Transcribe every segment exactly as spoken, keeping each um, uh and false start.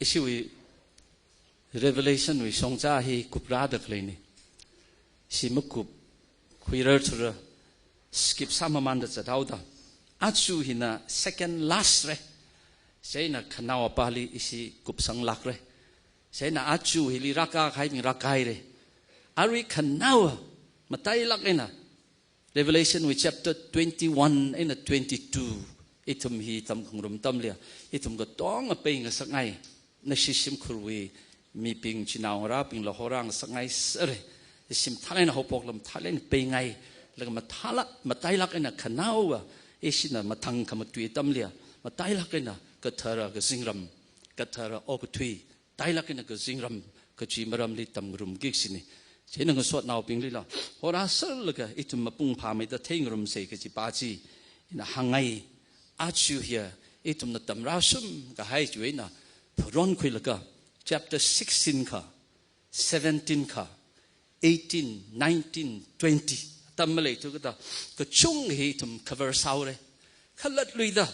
Ishiwui Revelation wui shongza hi kuprāda khaleina. Ishi makup, khuirar thura, skip sāmamānda zathaoda. Aja hina second last ra. Chieina khanaopāli ishi kupsanglākra. Chieina aja hili rākākahaibing rākahaira. Arui khanaowa matailāk eina Revelation wui chapter twenty-one eina twenty-two, ithum hi tamkhangarum atamli, ithum katonga peingasakngai. Nashi shimkhurwui mibing, chinaongarābingla horāngasakngai sāra. Shim thālāk eina haophokla mathālāk eina peingai. Laga mathālāk, matailāk eina khanaowa ishina mathang khamatui atamli, matailāk eina kathara kazingram, kathara okathui, tailāk eina kazingram kaji maramli tamngarumki kajina. Chieina ngasotnaobinglila horāserlaga ithum mapung phāmeida theingarumsa kajipa chi ina hāngngai. Aja hiya ithumna tamrāshungkahai chiwui eina pharonkhuilaga chapter sixteen kha, seventeen kha, eighteen, nineteen, twenty, atam maleithu kajida kachungkha hi ithum cover sāhaora. Khalatluida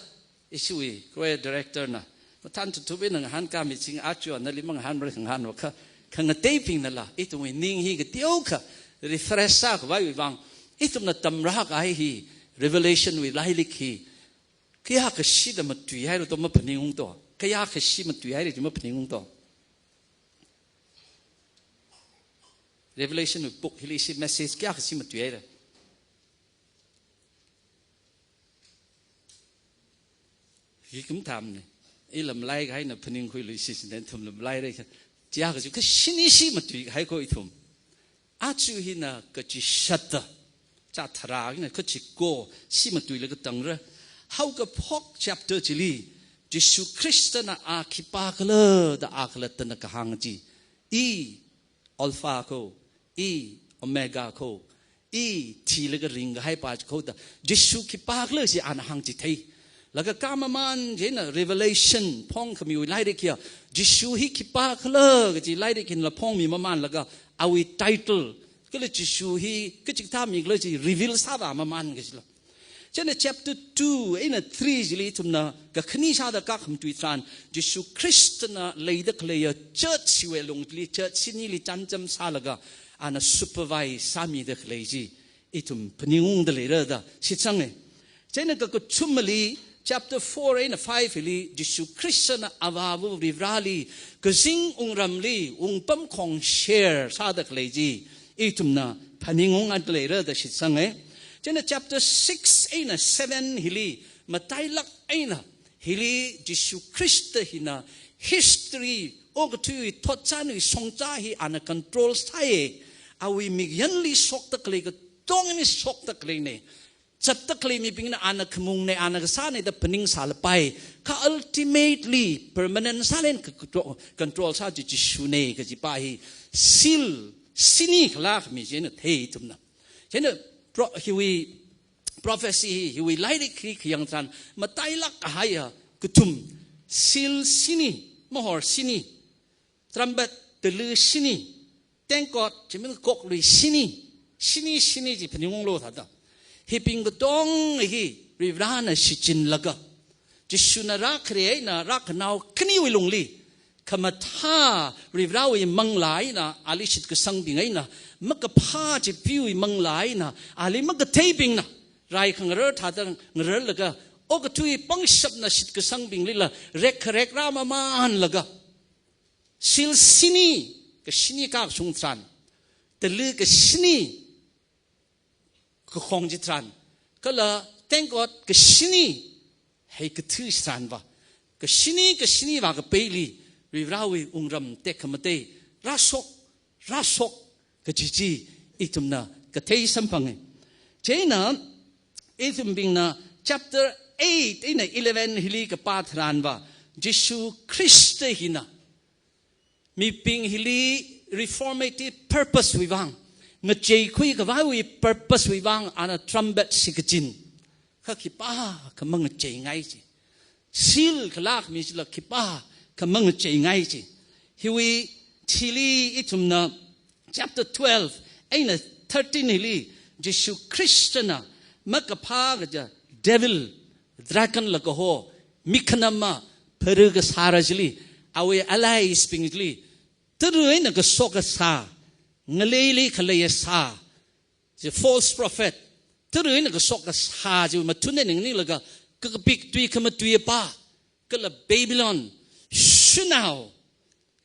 ishiwui choir director na mathān thuthupna ngahānkāmi ching, aja nali mangahānmara, ngahānva kha, khangateibingnala ithumwui ning hi kateokha refresh sākhavaiwui vang, ithumna tamrākahai hi, Revelation wui lairik hi kayākha shida matuihaira to maphaningungto. Kayākha shi matuihaira chi maphaningungto. Revelation wui book hili ishi message kayākha shi matuihaira. Hi khamathāmana. Ila malaikahaina phaningkhuilu, ishi shinen ithumla malairai kha. Chiyākha chi kashini shi matuikahai ko ithum. Aja hina kachishatda, chātharā hina kachiko, shi matuilaga tangra. Haokaphok chapter chili, Jishu Khristana a khipākhala da a khalattana kahāng chi. I Alpha ko, I Omega ko, I thilaga ringkahaipa ko da, Jishu khipākhala chi ana hāng chithei. Laga khamamān chieina Revelation phongkhamiwui lairik hiya, Jishu hi khipākhala kaji lairik hinla phongmi mamānlaga, awui title, kala Jishu hi kachikathā mikhala chi reveal sāvā mamān kajila. Chieina chapter two eina three chili ithumna kakhane sāda khamatui tharan, Jishu Khristana leida khaleiya church hiwui lungli, church shinili chānjam sālaga, ana supervise sāmida khalei chi ithum phaningungda leira da shitsanga. Chieina kakathumali, chapter four eina five hili, Jishu Khristana Avāva Varivarāli, kazing wungramli wungpamkhong share sāda khalei chi ithumna phaningungda leira da shitsanga. Chieina chapter six eina seven hili, matailāk eina hili Jishu Khrista hina history, okathui thotchanwui shongza hi ana control sāya. Awui mikyanli shokda khalei katonga hi shokda khaleina. Zatda khalei mibingna ana khamungna, ana kasāna da phaningsālapai. Kha ultimately permanent sālāk eina ka-, control, control sā chi Jishuna kajipa hi seal shini khalākhami chieina thei ithumna. Chieina pro-, hiwui prophecy hi, hiwui lairik hi khayang tharan, matailāk kahaiya kathum, seal shini, mohor shini, trumpet tali shini, tengkot, chi min koklui shini, shini, shini chi phaningunglu thāda. Hibing katonga hi Varivarāna shichinlaga, Jishuna rākhare eina rākhanao khaniwui lungli, khamathā Varivarāwui manglā eina, ali shitkasangbing eina, makaphā Chipeewui manglā eina, ali makatheibingna, rai khangarar thāda ngararlaga, okathui pangshapna shitkasangbinglila, rekkharek rāmamānlaga, seal shini, kashini kakashung tharan, tali kashini kakhong chi tharan, kala tengkot kashini heikathui tharanva, kashini kashiniva kapeili, Varivarāwui wungram tekhamatei rāshok, rāshok kaji chi ithumna kathei samphanga. Chieina ithumbingna chapter eight eina eleven hili kapā tharanva, Jishu Khrista hina mibing hili reformative purpose wui vang, ngacheikhui khavaiwui purpose wui vang ana trumpet shikachin. Kha khipākha mangacheingai chi. Seal khalākhami chila khipākha mangacheingai chi. Hiwui thili ithumna chapter twelve eina thirteen hili Jishu Khristana makaphā kaja devil, dragon la kaho, mikhanama, phara kasāra chili, awui allies bingli tara eina kashok kasā, ngaleili khaleiya sā, chi false prophet, tara eina kashok kasā chi mathun eina nganinglaga, kakapik tui khamatui pa, kala Babylon, shanao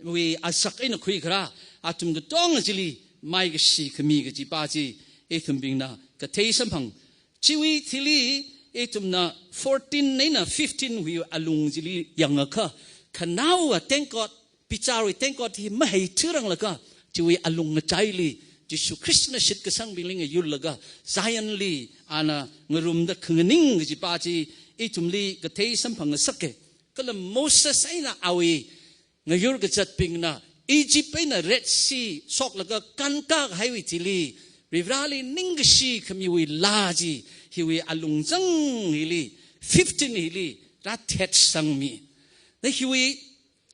wui azak eina khuikharā athum katonga chili maikashi khami kajipa chi ithumbingna kathei samphang. Chiwui thili ithumna fourteen eina fifteen wui alung chili yangakha, khanaowa tengkot, bicharwui tengkot hi maheithuranglaga, chiwui alung ngachaili Jishu Khristana shitkasangbingli ngayurlaga, Zionli ana ngarumda khanganing kajipa chi ithumli kathei samphang ngasaka. Kala Moses eina awui ngayur kazatbingna Egypt eina Red Sea shoklaga kānkā kahaiwui thili, Varivarali ningkashi khamiwui laa chi, hiwui alungzang hili, fifteen hili rāthetsangmi. Na hiwui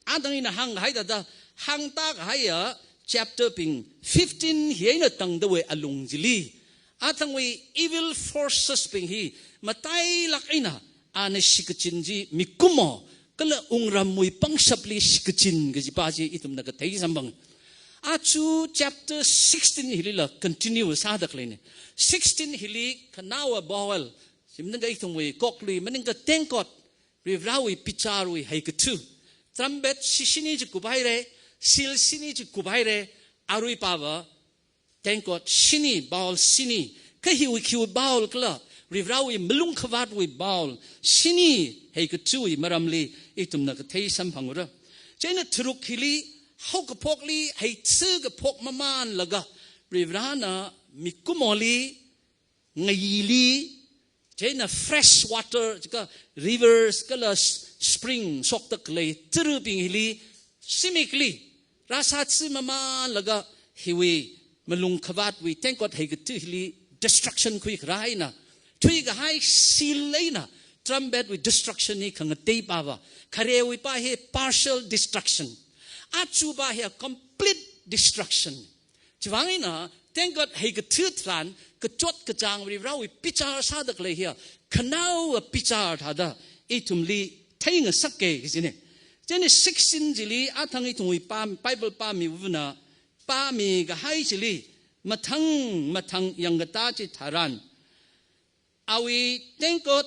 athang ina hānghai thāda, hāngda kahaiya chapter bing fifteen hi eina tangdawui alung chili, athangwui evil forces bing hi matailāk eina ana shikachin chi mikumo kala wungramwui pangshapli shikachin kajipa chi ithumna kathei samphang. Aja chapter sixteen hilila continue sāda khaleina. Sixteen hili khanaowa Baal, shimningka ithumwui koklui maningkha tengkot, Varivarawui bicharwui heikathu. Trumpet shishini chi kuphaira, seal shini chi kuphaira, aruipava tengkot shini, Baal shini. Kha hiwui khiwui Baal khala, Varivarawui malungkhavātwui Baal shini heikathuwui maramli ithumna kathei samphangra. Chieina tharuk hili, haokaphokli heithu kaphok mamānlaga, Varivarana mikumoli, ngayili, chieina fresh water, chikha rivers kala s-, spring shokda khalei tarabing hili, shimikli rāsāthu mamānlaga, hiwui malungkhavātwui tengkot heikathu hili destruction khuikharā eina, thuikahai seal eina trumpet wui destruction hi khangateipava, kharewui pa hi partial destruction, aja pa hi a complete destruction. Chiwui vang eina tengkot heikathu tharan, kachot kachāng Varivarawui bichar sāda khalei hiya khanaowa bichar thāda ithumli theingasaka kajina. Chieina sixteen chili athang ithumwui pā, Bible pāmiwuina pāmi kahai chili mathang mathang yangkatā chitharan, awui tengkot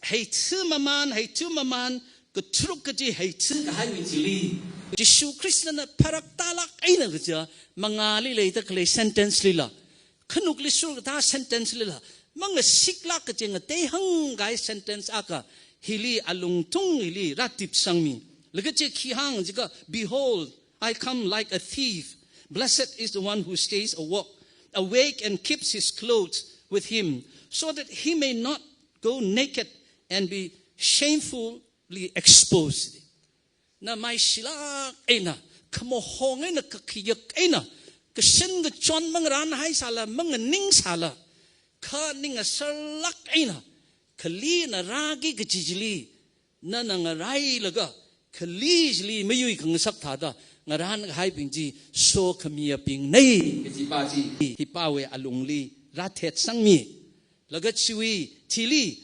heithu mamān, heithu mamān, katharuk kaji heithu kahaiwui chili, Jishu Khristana pharaktālāk eina kaja mangāli leida khalei sentence lila, khanukli shurkatā sentence lila, mangasiklāk kaji ngateihāng kahai sentence akha hili alungthung hili rātipsangmi. Laga chi khi hāng chikha, "Behold, I come like a thief. Blessed is the one who stays awa-, awake and keeps his clothes with him, so that he may not go naked and be shamefully exposed." Na maishilāk eina, khamahong eina, kakhayak eina, kashan kachon mangarānhaisāla, manganingsāla, kha ning asarlāk eina, khalina rāki kaji chili nana ngarailaga, khali chili mayuikhangasak thāda ngarān kahaibing chi sokhamiabingna kajipa chi hipāwui alungli rāthetsangmi. Laga chiwui thili,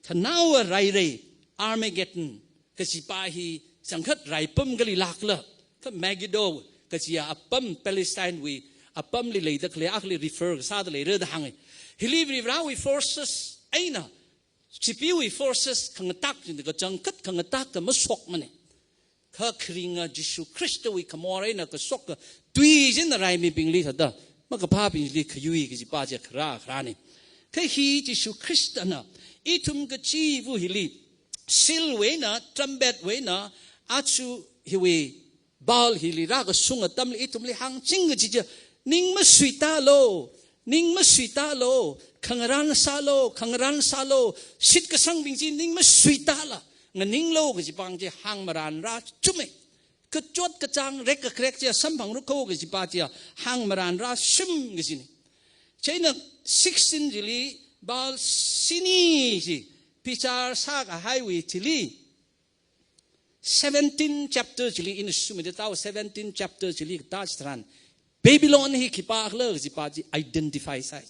khanaowa rairei, Armageddon kajipa hi changkhat raipam kali lākla, kha Megiddo kajiya apam, Palestine wui apamli leida khalei akhali refer kasāda leira da hānga. Hili Varivarawui forces eina chipeewui forces khangatāk china kachangkhat khangatāk kha mashokmana. Kha kharinga Jishu Khristawui khamor eina kashoka tui china raimibingli thāda makaphābingli khayui kajipa chi kharā kharāna. Kha hi Jishu Khristana ithum kachiva̱ hili, seal wui eina, trumpet wui eina, aja hiwui Baal hili rākashung atamli ithumli hāngching kaji chi, ning masuitālu, ning masuitālu, khangarān sālu, khangarān sālu, shitkasangbing chi ning masuitāla nganinglu kaji pāng chi hāngmarān rāchuma. Kachot kachāng rek kakrek chi samphangra kho kajipa chi hāngmarān rāshim kajina. Chieina sixteen chili Baal shini chi bichar sākahaiwui thili, seventeen chapter chili ina sumida tau, seventeen chapter chili katā chitharan, Babylon hi khipākhala kajipa chi identify sāi.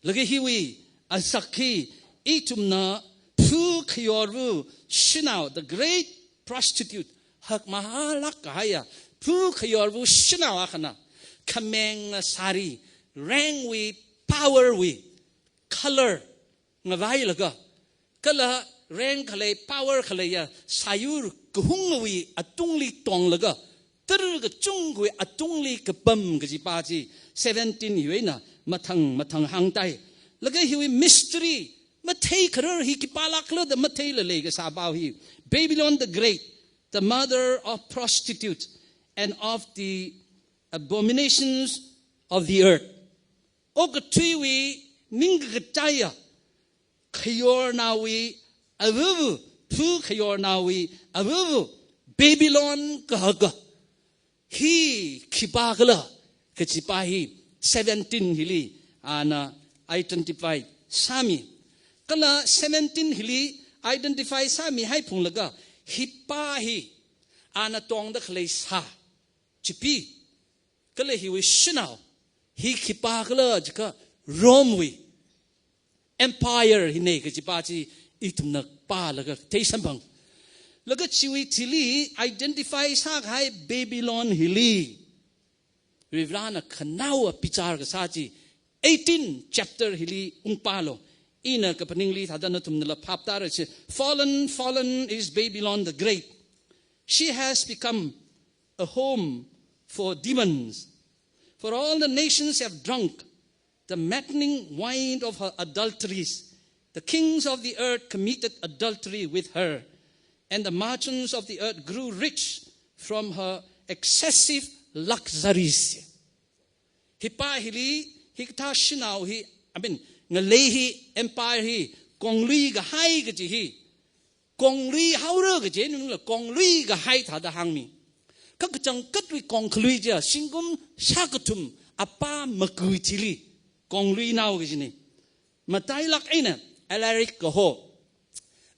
Laga hiwui azak hi ithumna phu khayorva̱ shanao, the great prostitute, Hakmahālāk kahaiya, phu khayorva shanao akhana, khameng sari, rank wui, power wui, color ngavailaga, kala rank khalei, power khaleiya sāyur kahungwui atungli tonglaga, tara kachungkhawui atungli kapam kajipa chi seventeen hiwui eina mathang mathang hāngtai. Laga hiwui mystery, matheikharar hi khipālākhala da matheila leikasā pao hi, Babylon the Great, the mother of prostitutes and of the abominations of the earth. Okathuiwui ningkakachaiya, khayornaowui avavu, phu khayornaowui avavu, Babylon kahaka hi khipākhala kajipa hi seventeen hili ana identify sāmi. Kala seventeen hili identify sāmihai phunglaga, hipa hi ana tongda khalei sā, chipi, kala hiwui shanao hi khipākhala jiakha Rome wui empire hina kajipa chi ithumna pālaga theisamphang. Laga chiwui thili identify sākahai Babylon hili Varivarana khanaowa bichar kasā chi eighteen chapter hili ungpālu. Ina kaphaningli thāda nathumnala phaptāra chi, "Fallen, fallen is Babylon the Great. She has become a home for demons. For all the nations have drunk the maddening wine of her adulteries. The kings of the earth committed adultery with her, and the merchants of the earth grew rich from her excessive luxuries." Hipa hili, hikathā shanao hi, I mean, ngalei hi, empire hi konglui kahai kaji hi, konglui haora kaji nunla konglui kahai thāda hāngmi. Kha kachangkhatwui kongkhalui chiya, zingkum shākathum apā makui chili kongluinao kajina. Matailāk eina Alaric kaho,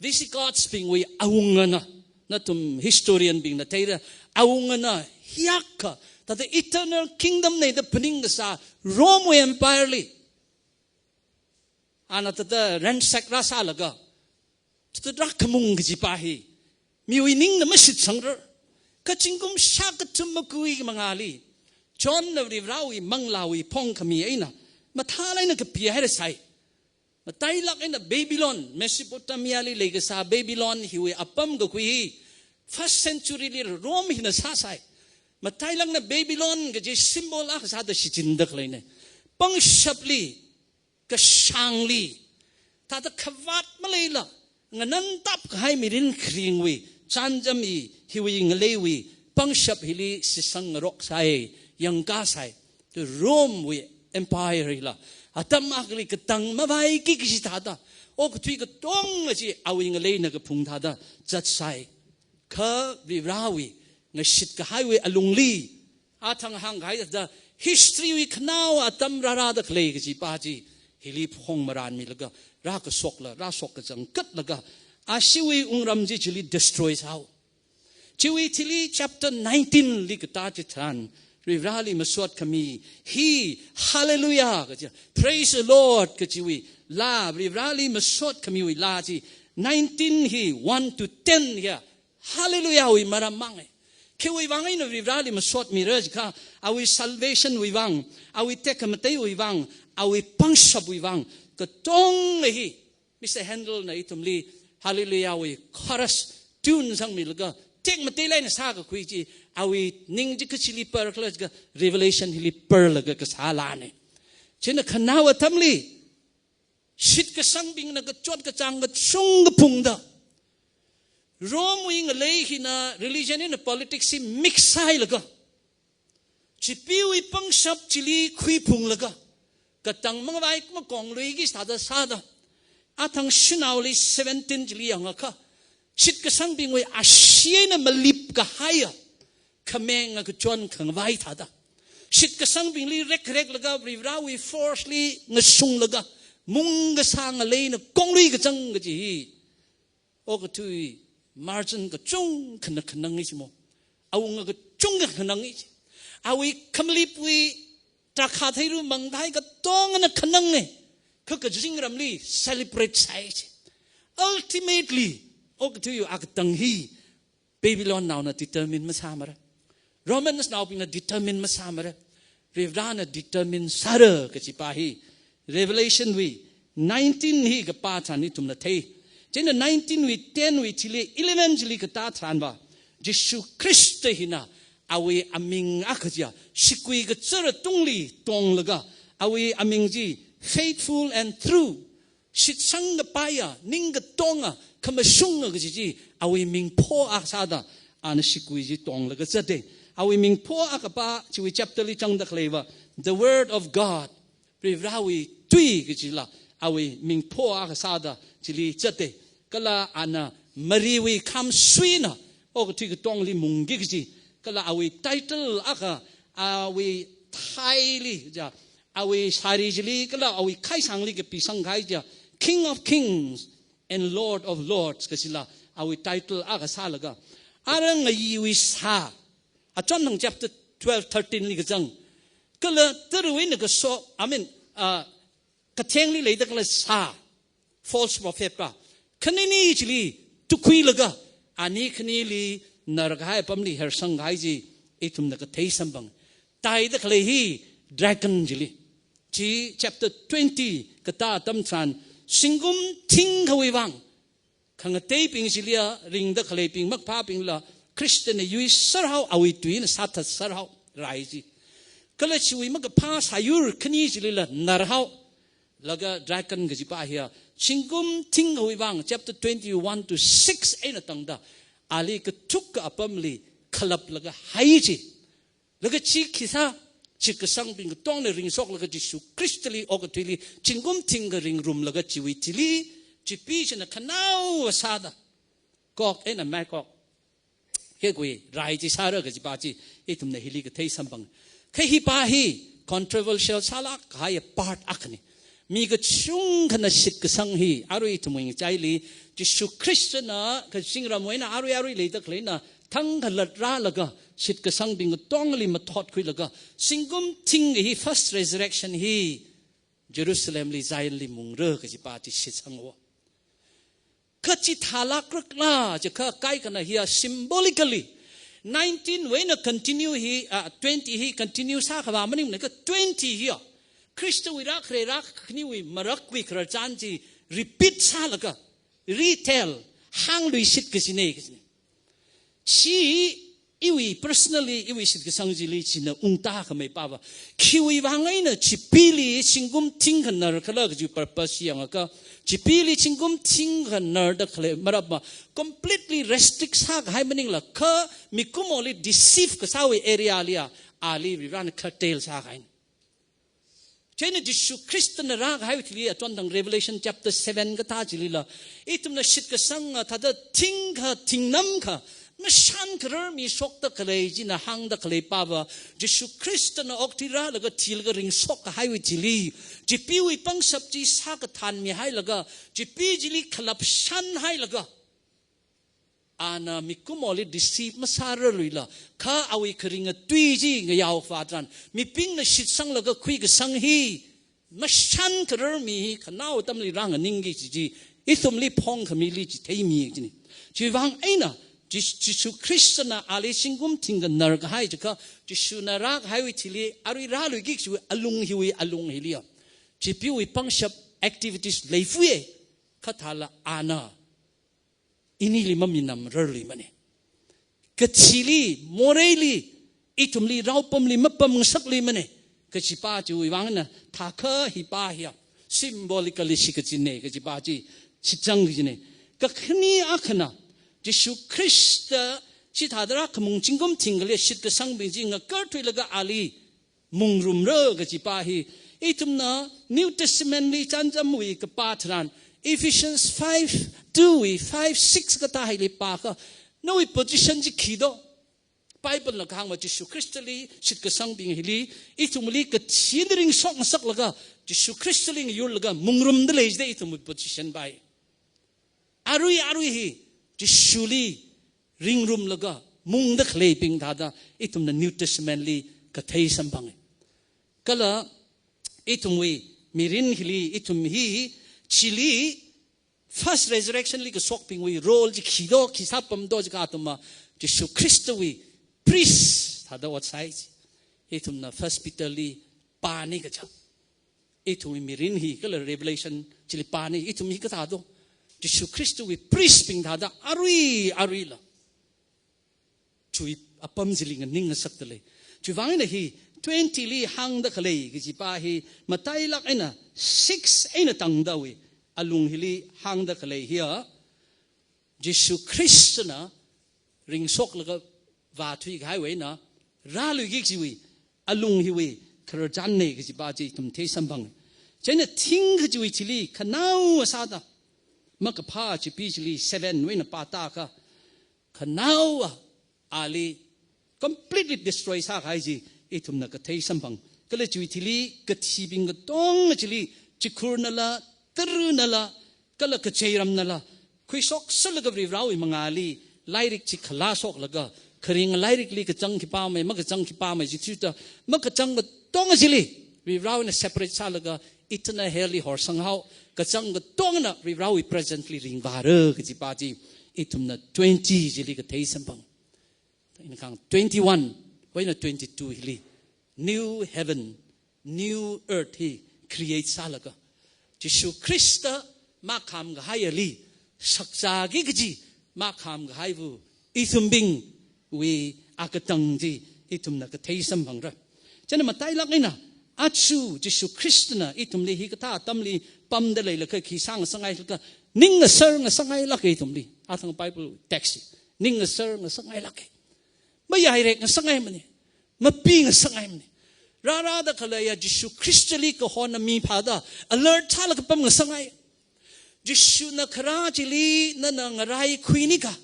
Visigoths bingwui awungana, nathum historian bingna theira, awungana hiyākha thāda eternal kingdom na da phaning kasā Rome wui empire li ana thāda ransack rāsālaga, thāda rākhamung kajipa hi miwui ningna mashitsangrar. Kha zingkum shākathum makui mangāli Johnna Varivarawui manglāwui phongkhami eina mathālāk eina kapihairasai. Matailāk eina Babylon, Mesopotamia li leikasā Babylon hiwui apam kakhui hi first century li Rome hina sāsai. Matailāk eina Babylon kaji symbol akha sāda shichinda khaleina. Pangshapli, kashāngli, thāda khavāt maleila nganantap kahai mirin kharingwui chānjam hi, hiwui ngaleiwui pangshap hili shitsang ngaroksai, yangkāsai. Tu Rome wui empire hila atam akhali katang mavaiki kaji thāda, okathui katonga chi awui ngaleina kaphung thāda zatsai. Kha Varivarawui ngashit kahaiwui alungli, athang hāngkahai thāda, history wui khanaowa atam rārāda khalei kajipa chi hili phongmaranmilaga, rākashokla, rāshok kachangkhatlaga, ashiwui wungram chi chili destroy sāhao. Chiwui thili chapter nineteen li katā chitharan, Varivarali masot khami hi, Hallelujah kaji, Praise the Lord kajiwui laa, Varivarali masot khamiwui laa chi nineteen hi one to ten hiya Hallelujah wui maram mangna. Khiwui vang eina Varivarali masotmira jiakha, awui salvation wui vang, awui tekhamateiwui vang, awui pangshapwui vang, katonga hi Mister Handel na ithumli Hallelujah wui chorus tune sangmilaga, tekmatei lāk eina sākakhui chi, awui ning chi kachili par khala jiakha, Revelation hili parlaga kasā laana. China khanaowa atamli, shitkasangbingna kachot kachāng kachungkha phungda, Rome wui ngalei hina religion eina politics hi mix sāhailaga, chipiwui pangshap chili khuiphunglaga, katang mangavai makongluiki thāda sāda, athang shanaoli seventeen chili yangakha, shitkasangbingwui ashee eina malip kahaiya khameng ngakachon khangavai thāda, shitkasangbingli rekreklaga Varivarawui force li ngasunglaga, mung kasā ngaleina konglui kachang kaji hi, okathui merchant kachungkhana khanang ichi mo. Awunga kachungkha khanang ichi. Awui khamalipwui drakha theiru mangthai katongana khanangna. Kha kazingramli celebrate sāi chi. Ultimately, okathuiwui akatang hi Babylonnaona determine masāmara. Romansnaobingna determine masāmara. Varivarana determine sāra kajipa hi Revelation wui nineteen hi kapā tharan ithumna thei. Chieina nineteen wui ten wui chili eleven chili katā tharanva, Jishu Khrista hina awui aming akha chiya, shikui kazara tungli tonglaga, awui aming chi faithful and true, shitsang kapaiya, ning katonga, khamashunga kaji chi, awui mingpho akha sāda, ana shikui chi tonglaga zata. Awui mingpho akha pa, chiwui chapter li zangda khaleiva, the word of God, Varivarawui tui kajila, awui mingpho akha sāda, chili zata. Kala ana mariwui khamsuina, okathui katongli mungki kaji. Kala awui title akha, awui thaili, ja, awui sari chili, kala awui khaisangli kapisang kahai ja, King of Kings and Lord of Lords kajila, awui title akha sālaga. Ara ngayiwui sā, Achonthang chapter twelve, thirteen li kazang. Kala tarawui eina kashok, I mean, uh, kathengli leida khalei sā, false prophet pa. Khanini chili tukhuilaga, ani khanili narkahai apamli hersang kahai chi, ithumna kathei samphang. Taida khalei hi dragon chili. Chi chapter twenty katā atam tharan, zingkum thingkhawui vang khangateibing chiliya ringda khaleibing makaphābingla, Khristana yuiserhao, awui tuina sāthatserhao, rai chi. Kala chiwui makaphā sāyur khani chilila narhao. Laga dragon kajipa hiya, zingkum thingkhawui vang, chapter twenty-one to six eina tangda, ali kathuk apamli khalaplaga hai chi. Laga chi khisā, shitkasangbing katongna ringshoklaga Jishu Khristali okathuili zingkum thingkha ringrumlaga chiwui thili, chipi china khanao sāda, Gog eina Magog, khekui rai chi sāra kajipa chi, ithumna hili kathei samphang. Kha hipa hi controversial sālāk kahai part akhani. Mi kachungkhana shitkasang hi, arui ithumwui ngachaili, Jishu Khristana kazingramwui eina arui arui leida khaleina, thangkha latrālaga, shitkasangbing katongli mathotkhuilaga, zingkum thingkha hi first resurrection hi, Jerusalemli, Zionli mungra kajipa chi shitsanga. Kha chithālākrakla, jiakha kaikhana hiya symbolically, nineteen wui eina continue hi, ah, twenty hi continue sākhavā maningmana kha twenty hiya, Khristawui rākhare rākhaniwui marakwui khararchan chi repeat sālaga, retell, hāngluishit kajina, kajina. Chi iwui personally, iwui shitkasang chili china ungta khamei pava. Khiwui vang eina chipili zingkum thingkha narkhala kaji purpose yangakha, chipili zingkum thingkha narda khalei marapva, completely restrict sākahai maningla, kha mikumoli deceive kasāwui area liya, ali Varivarana curtail sākahaina. Chieina Jishu Khristana rākahaiwui thili, achonthang Revelation chapter seven kathā chilila, ithumna shitkasanga thāda thingkha thingnamkha, mashan khararmi shokda khalei china hāngda khalei pava, Jishu Khristana okathui rālaga thilaga ringshok kahaiwui thili, chipiwui pangshap chi sākathanmi hailaga, chipi chili khalapshan hailaga, ana mikumoli deceive masārarluila, kha awui kharinga tui chi ngayao khavā tharan, mibingna shitsanglaga khuikasang hi, mashan khararmi hi, khanao atamli rānganingki kaji chi, ithumli phongkhamili chitheimi kajina. Chiwui vang eina, Jis-, Jishu Khristana ali zingkum thingkha narkahai jiakha, Jishuna rākahaiwui thili, arui rāluiki kajiwui alung hiwui alung hiliya, chipiwui pangshap activities leifuiya, kha thāla ana inili maminamrarluimana. Kathili, moreili, ithumli, raopamli mapamngasakluimana. Kajipa chiwui vang eina, thākha hipa hiya, symbolically shikachinna, kajipa chi, shitsang kajina. Kakhane akhana, Jishu Khrista chithāda rākhamung zingkum thingkhali shitkasangbing chi ngakarthuilaga ali mungrumra kajipa hi, ithumna New Testament li chānjamwui kapā tharan, Ephesians five two wui five six kathā hili pākha, nawui position chi khi do? Bible na kahāngva Jishu Khristali shitkasangbing hili, ithumli kathina ringshokngasaklaga, Jishu Khristali ngayurlaga mungrumda lei jida ithumwui position pa hi. Arui, arui hi, Jishuli ringrumlaga mungda khaleibing thāda ithumna New Testament li kathei samphanga. Kala ithumwui mirin hili, ithum hi chili first resurrection li kashokbingwui role chi khi do, khi sāpam do jiakha athumva Jishu Khristawui priest thāda ot sāi ji. Ithumna First Peter li pāni kaja. Ithumwui mirin hi kala Revelation chili pāni, ithum hi kathā do. Jishu Khristawui priest bing thāda arui, aruila chiwui apam chili nganing ngasakta lei. Chiwuivang eina hi twenty li hāngda khalei kaji pa hi matailak eina six eina tangdawui alung hili hāngda khalei hiya, Jishu Khristana ringshoklaga vāthui kahaiwui eina rāluiki kajiwui alung hiwui khararchanna kaji pa chi ithum theisamphang. Chieina thing kajiwui chili khanaowa sāda, makaphā chipi chili seven wui eina pāta kha, khanaowa ali completely destroy sākahai chi ithumna kathei samphang. Kala chiwui thili kathibing katonga chili, chikhurnala, tarunala, kala kacheiramnala khuishokserlaga Varivarāwui mangāli lairik chi khalāshoklaga, kharing lairikli kachang khipāmei, makachang khipāmei chi thuta, makachang katonga chili Varivarāwui eina separate sālaga eternal hell li horsang haowa. Kachang katongana Varivarāwui presence li ringvāra kaji pa chi ithumna twenty chili kathei samphang. Ina kahāng twenty-one wui eina twenty-two hili new heaven, new earth hi create sālaga, Jishu Khrista makham kahai ali shakzāki kaji makham kahaiwui ithumbingwui akatang chi ithumna kathei samphangra. Chieina matailak eina aja Jishu Khristana ithumli hikathā atamli pamda leilakha khi sāngasakngailakha, ning ngasar ngasakngailaka ithumli. Athang Bible text hi ning ngasar ngasakngailaka. Mayairek ngasakngaimana. Mapi ngasakngaimana. Rārāda khaleiya Jishu Khristali kahona mi phāda alert sālaga pam ngasakngai. Jishuna kharā chili nana ngaraikhuini kha,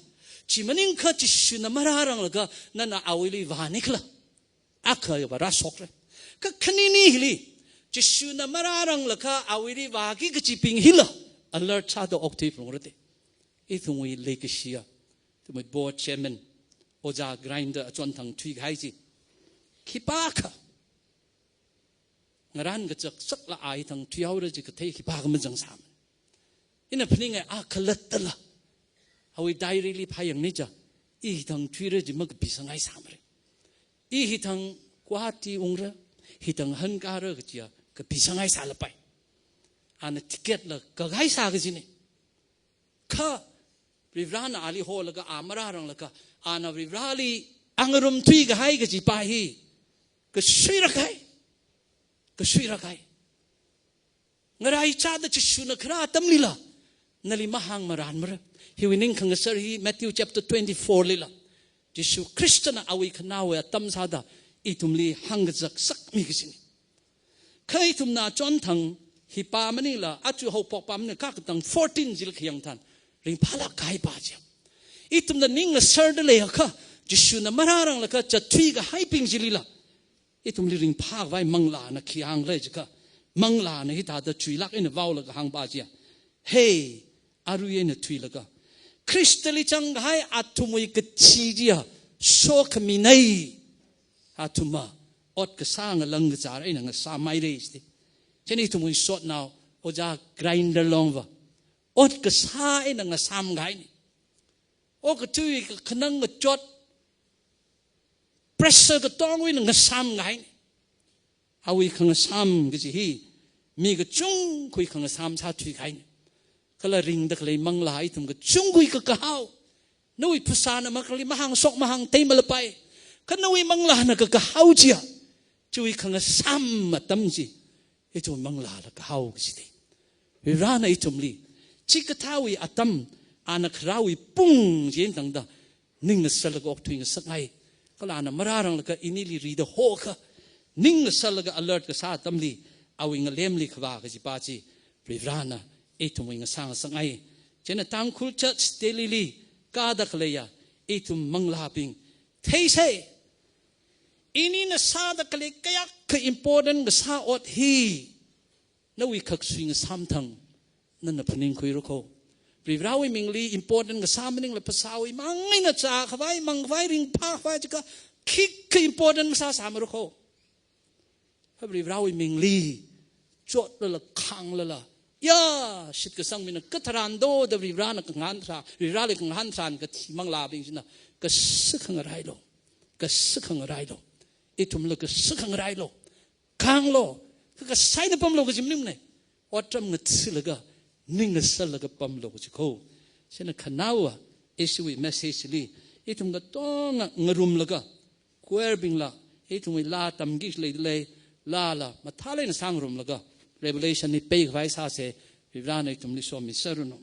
chi maningakha Jishuna marāranglakha nana awuili vāni khala. Akha va rāshokra. Kha khanini hili, Jishuna marāranglakha awuili vāki kajibing hila alert sāda okthui phalungra te. Ithumwui leikashiya, ithumwui board chairman, Ojā Grinder achonthang thuikahai chi, khipākha ngarān kachak chakla a hithang thuihaora chi kathei khipākha mazangsāmana. Ina phaninga, a khalattala awui diary li phāyangni cha, i hithang thuira chi makapisanghaisāmara. I hithang Guwahati ungra, hithang hankara kajiya kapisanghaisālapai. Ana ticket la kakaisā kajina. Kha Varivarāna ali holaga a marāranglakha, ana Varivarāli angarum thuikahai kaji pa hi kashuirakahai. Kashuirakahai. Ngaraichāda Jishuna kharā atamlila nali mahāngmarānmara. Hiwui ningkhangasar hi Matthew chapter twenty-four lila, Jishu Khristana awui khanaowa atam sāda ithumli hāngkazak sakmi kajina. Kha ithumna achonthang hi pa maningla, aja haophok pa maningla, kakatang fourteen chili khayang tharan, ringphālāk kahai pa chiya, ithumna ning ngasarda leiakha, Jishuna marāranglakha zatthui kahaibing chilila ithumli ringphākhavai manglāna khi hānglei jiakha, manglāna hithāda chuilāk eina vaolaga hāng pa chiya, hei, arui eina thuilaga Khristali zangkahai athumwui kathi chiya sokhamina. Athumva ot kasā ngalang kazār eina ngasāmhaira jida. Chieina ithumwui sotnao Ojā Grinder Longva ot kasā eina ngasāmkahaina. Okathui kakhanang kachot, pressure katongwui eina ngasāmkahaina. Awui khangasām kaji hi mi kachungkhawui khangasām sāthuikahaina. Kala ringda khalei manglā ithum kachungkhawui kakahao, nawui phasāna makhali mahāngshok mahāngtei malapai. Kha nawui manglāna kakahao chiya, chiwui khangasām atam chi, ithum manglāla kahao kajida. Varivarāna ithumli chikathāwui atam, ana kharāwui pung chi eina tangda ning ngasarlaga okthui ngasakngai. Kala ana marāranglakha inili rida hokha, ning ngasarlaga alert kasā atamli, awui ngalemli khavā kaji pa chi, Varivarāna ithumwui ngasā ngasakngai. Chieina Tangkhul Church Delhi li kāda khaleiya ithum manglābing, theisei. Inina sāda khalei kayākha important kasā ot hi nawui khaksui ngasām thang nana phaningkhuira kho. Varivarāwui mingli important kasā maningla phasāwui mang eina zākhavai, mangkhavai, ringphākhavai jiakha khikha important kasā sāmara kho. Kha Varivarāwui mingli chotlala, khānglala, ya, shitkasang mina katharan do da Varivarāna kangahān tharan, Varivarāli kangahān tharan kathi manglābing china Kasā khangarailu. Kasā khangarailu. Ithumla kasā khangarailu. Khanglu. Kha kasā eina pamlu kaji maningmana. Otram ngathalaga, ning ngasālaga pamlu kaji ko. Chieina khanaowa, ishiwui message li, ithum katonga ngarumlaga, choir bingla, ithumwui laa tamki leilei, laala mathālāk eina sāngarumlaga, Revelation li peikhavai sāsa, Varivarana ithumli somi sāranu.